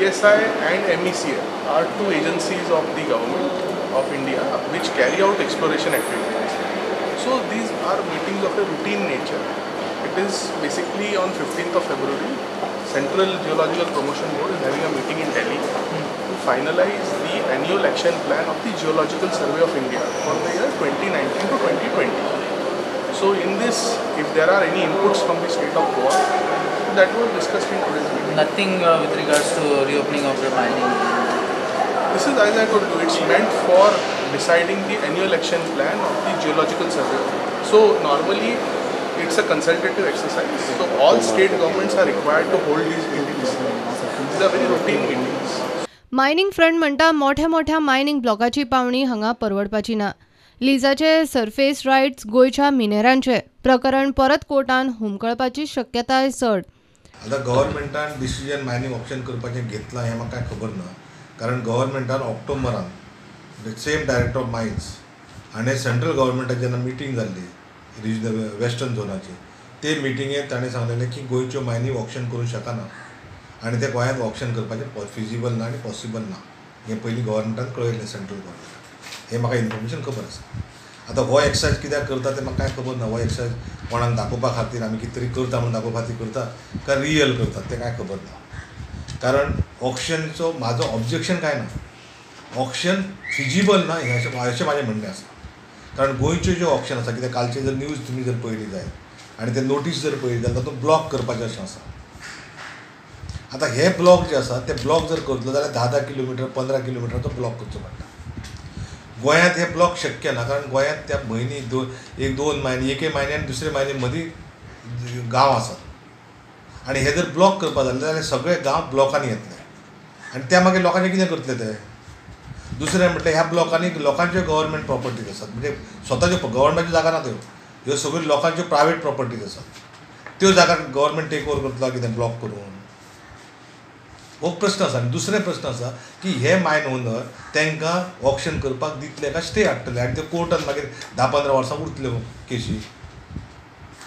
GSI and MECL are two agencies of the government of India which carry out exploration activities. So these are meetings of a routine nature. It is basically on 15th of February, Central Geological Promotion Board is having a meeting in Delhi to finalize the annual action plan of the Geological Survey of India for the year 2019 to 2020. So in this, if there are any inputs from the state of Goa, that was discussed in today's meeting. Nothing with regards to reopening of the mining? This is, as I told you, it's meant for deciding the annual action plan of the Geological Survey. So normally it's a consultative exercise. So all state governments are required to hold these meetings. These are very routine meetings. Mining front म्हणटा मोठ्या मोठ्या mining ब्लॉकाची पावणी हांगा परवडपाची ना. लिजाचे surface rights गोंयच्या मिनेरांचे प्रकरण परत कोर्टान हुमकळपाची शक्यताय चड. आतां गव्हर्मेंटान डिसिजन मायनींग ऑप्शन करपाचें घेतलां हें म्हाका कांय खबर ना, कारण गव्हर्मेंटान ऑक्टोबरान सेम डायरेक्टर ऑफ मायन्स आनी सेंट्रल गव्हर्मेंटाची जेन्ना मिटींग जाल्ली रिजनल वेस्टर्न झोनाची, ते मिटिंगेंत ताणें सांगलेलें की गोंयच्यो मायनी ऑक्शन करूंक शकना आनी ते गोंयांत ऑक्शन करपाचें फिजिबल ना आनी पॉसिबल ना, हें पयलीं गव्हर्मेंटान कळयलें सेंट्रल गव्हर्मेंटान. हें म्हाका इन्फॉर्मेशन खबर आसा. आतां हो एक्सरसायज कित्याक करता तें म्हाका कांय खबर ना. हो एक्सरसायज कोणाक दाखोवपा खातीर आमी कितें तरी करता म्हणून दाखोवपा खातीर करता काय रियल करता तें कांय खबर ना. कारण ऑक्शनचो म्हाजो ऑब्जेक्शन कांय ना, ऑक्शन फिजिबल ना हें अशें म्हाजें म्हणणें आसा. कारण गोंयच्यो ज्यो ऑक्शन आसा, कित्याक कालचे जर न्यूज तुमी जर पळयली जायत आनी ते नोटीस जर पळयली जाल्यार तातूंत ब्लॉक करपाचें अशें आसा. आतां हे ब्लॉक जे आसा ते ब्लॉक जर करतलो जाल्यार 10-10 किलोमिटर 15 किलोमिटराचो ब्लॉक करचो पडटा. गोंयांत हे ब्लॉक शक्य ना, कारण गोंयांत त्या म्हयनी एक दोन मायनी एके मायनी आनी दुसरे मायनी मदीं गांव आसात आनी हे जर ब्लॉक करपा जाले जाल्यार सगळे गांव ब्लॉकांनी येतले आनी त्या मागीर लोकांचें कितें करतले ते. दुसरें म्हटल्यार ह्या ब्लॉकांनी लोकांच्यो गव्हर्मेंट प्रॉपर्टीज आसात, म्हणजे स्वताच्यो गव्हर्मेंटच्यो जागा ना त्यो, ह्यो सगळ्यो लोकांच्यो प्रायवेट प्रॉपर्टीज आसात. त्यो जागा गव्हर्मेंट टेक ओवर करतलो कितें ब्लॉक करून, हो प्रश्न आसा. आनी दुसरें प्रश्न आसा की हे मायन ओनर तांकां ऑक्शन करपाक दितले काय स्टे हाडटले आनी ते कोर्टान मागीर 10-15 वर्सां उरतल्यो केशी,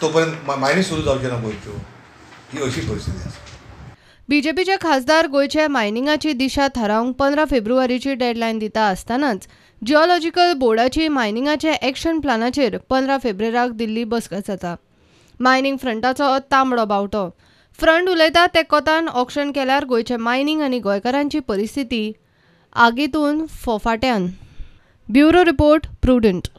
तो पर्यंत मायनी सुरू जावच्यो ना गोंयच्यो. ही अशी परिस्थिती आसा. बीजेपीचे खासदार गोंयच्या मायनिंगाची दिशा थारावंक 15 फेब्रुवारीची डेडलायन दिता आसतनाच जिओलॉजिकल बोर्डाची मायनिंगाचे एक्शन प्लानाचेर 15 फेब्रुवारीक दिल्ली बसका जाता. मायनिंग फ्रंटाचो तांबडो बावटो फ्रंट उलयता ते कोतान ऑक्शन केल्यार गोंयचे मायनिंग आनी गोंयकारांची परिस्थिती आगीतून फोफाट्यान. Bureau report, Prudent.